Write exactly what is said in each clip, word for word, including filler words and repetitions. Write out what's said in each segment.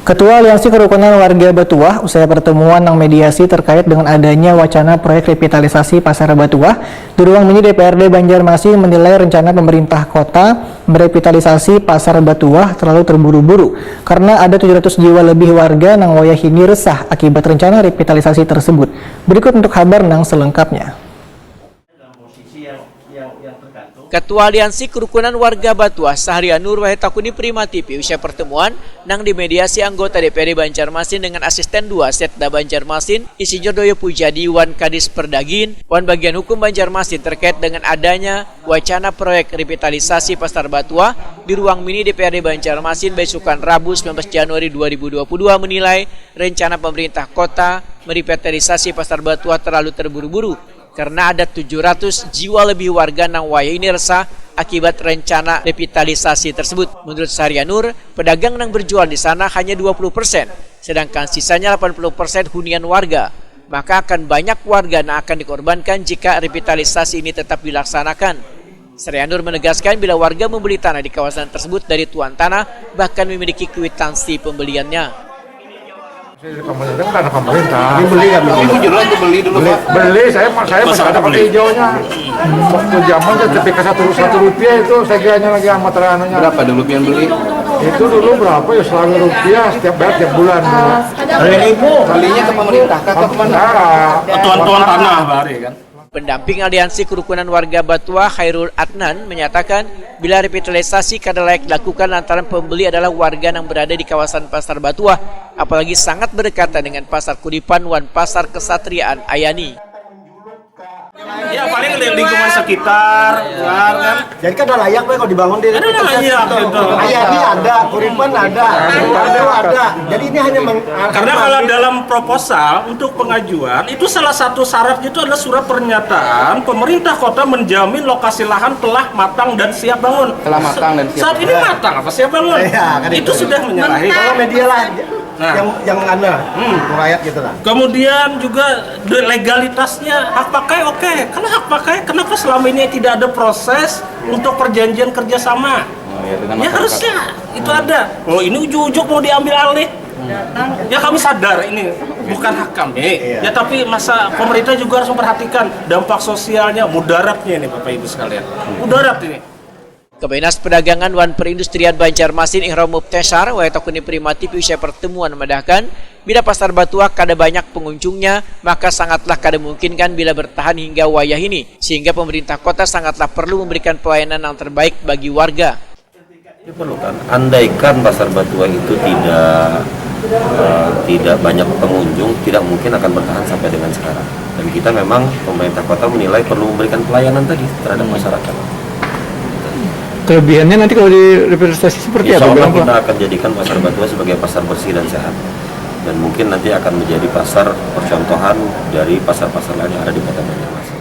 Ketua Aliansi Kerukunan Warga Batuah usai pertemuan nang mediasi terkait dengan adanya wacana proyek revitalisasi Pasar Batuah di ruang mini D P R D Banjarmasin menilai rencana pemerintah kota merevitalisasi Pasar Batuah terlalu terburu-buru karena ada tujuh ratus jiwa lebih warga nang wayahini resah akibat rencana revitalisasi tersebut. Berikut untuk habar nang selengkapnya. Ketua Aliansi Kerukunan Warga Batuah Sahrianur wahitakuni Prima T V usai pertemuan nang dimediasi anggota D P R D Banjarmasin dengan Asisten dua Setda Banjarmasin Insinyur Doyo Pujadi wan Kadis Perdagin wan Bagian Hukum Banjarmasin terkait dengan adanya wacana proyek revitalisasi Pasar Batuah di ruang mini D P R D Banjarmasin baisukan Rabu sembilan belas Januari dua ribu dua puluh dua menilai rencana pemerintah kota merevitalisasi Pasar Batuah terlalu terburu-buru karena ada tujuh ratus jiwa lebih warga nang wayah ini resah akibat rencana revitalisasi tersebut. Menurut Sahrianur, pedagang nang berjual di sana hanya dua puluh persen, sedangkan sisanya delapan puluh persen hunian warga. Maka akan banyak warga nang akan dikorbankan jika revitalisasi ini tetap dilaksanakan. Sahrianur menegaskan bila warga membeli tanah di kawasan tersebut dari tuan tanah bahkan memiliki kwitansi pembeliannya. Pemerintah karena pemerintah. Tapi beli kan dulu. Itu jelas tuh beli dulu beli, pak. Beli, saya saya masih ada pakai hijaunya. Waktu zaman sertifikat satu satu rupiah itu saya kiranya lagi sama teranunya. Berapa dulu pian beli? Itu dulu berapa ya selalu rupiah setiap bayar tiap bulan. Dua ribu. Belinya ke pemerintah, ke pemerintah. Tuan-tuan tanah bari kan. Pendamping Aliansi Kerukunan Warga Batua Khairul Adnan menyatakan bila revitalisasi kada layak dilakukan lantaran pembeli adalah warga yang berada di kawasan Pasar Batua apalagi sangat berdekatan dengan Pasar Kudipan wan Pasar Kesatriaan Ayani. Ya paling lingkungan sekitar, luar kan. Jadi kan ada layak kalau dibangun di Ada lah iya gitu. Ayah ini ada, Kuripan ada, Kado ada. Jadi ini hanya meng, Karena kalau dalam proposal untuk pengajuan itu salah satu syaratnya itu adalah surat pernyataan pemerintah kota menjamin lokasi lahan telah matang dan siap bangun. Telah matang dan siap. Saat ini matang apa siap bangun? Iya, kan itu, itu sudah menyalahi. Kalau media lah. Nah, yang yang anda hmm. Rakyat gitu lah. Kemudian juga legalitasnya hak pakai oke. Okay. Kalau hak pakai kenapa selama ini tidak ada proses untuk perjanjian kerjasama? Oh, ya, ya harusnya itu ada. Kalau ini ujuk-ujuk mau diambil alih. Ya kami sadar ini bukan hak kami. Iya. Ya tapi masa pemerintah juga harus memperhatikan dampak sosialnya, mudaratnya ini Bapak Ibu sekalian. Mudarat ini. Kemenas Perdagangan wan Perindustrian Banjarmasin Ihrom Mubtesar wayah takuni Prima T V usai pertemuan madahkan, bila Pasar Batuak kada banyak pengunjungnya, maka sangatlah kada memungkinkan bila bertahan hingga wayah ini, sehingga pemerintah kota sangatlah perlu memberikan pelayanan yang terbaik bagi warga. Diperlukan. Andaikan Pasar Batuak itu tidak uh, tidak banyak pengunjung, tidak mungkin akan bertahan sampai dengan sekarang. Dan kita memang pemerintah kota menilai perlu memberikan pelayanan tadi terhadap masyarakat. Kelebihannya nanti kalau di revitalisasi seperti Insya apa? Allah kita akan jadikan pasar Batua sebagai pasar bersih dan sehat. Dan mungkin nanti akan menjadi pasar percontohan dari pasar-pasar lain yang ada di kota Banjarmasin.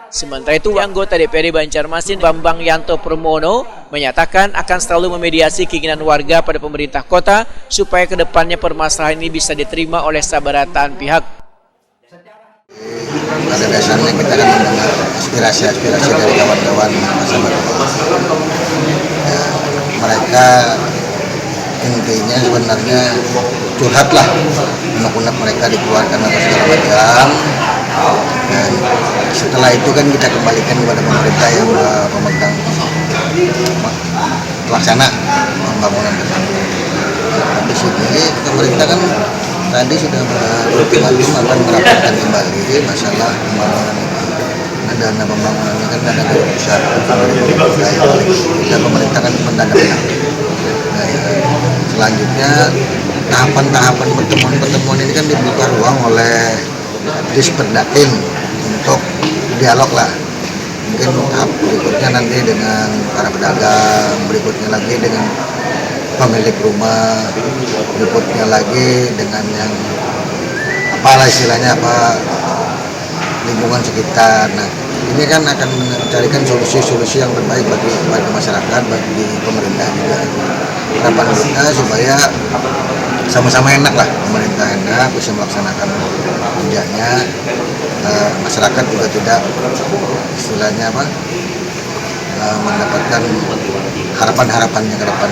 Sementara itu, anggota D P R D Banjarmasin Bambang Yanto Permono menyatakan akan selalu memediasi keinginan warga pada pemerintah kota supaya kedepannya permasalahan ini bisa diterima oleh sabarataan pihak. Pada dasarnya kita akan mendengar aspirasi-aspirasi dari kawan-kawan masyarakat. Ya, mereka intinya sebenarnya curhat lah, unek-unek mereka dikeluarkan apa segala macam. Dan setelah itu kan kita kembalikan kepada pemerintah yang eh, memegang pelaksana pembangunan tersebut. Di sini pemerintah kan tadi sudah berultimatum akan merapatkan kembali masalah pembangunan itu. Nah, dana pembangunan ini kan dana dari pusat. Kita pemerintah kan cuma dana menang. Nah, ya. Selanjutnya tahapan-tahapan pertemuan-pertemuan ini kan dibuka ruang oleh Disperdakin untuk dialog lah. Mungkin tahap berikutnya nanti dengan para pedagang, berikutnya lagi dengan pemilik rumah, berikutnya lagi dengan yang apalah istilahnya apa lingkungan sekitar. Nah, ini kan akan mencarikan solusi-solusi yang terbaik bagi warga masyarakat, bagi pemerintah juga. Harapan kita supaya sama-sama enak lah, pemerintah enak bisa melaksanakan kerjanya, eh, masyarakat juga tidak istilahnya apa eh, mendapatkan harapan-harapannya ke depan.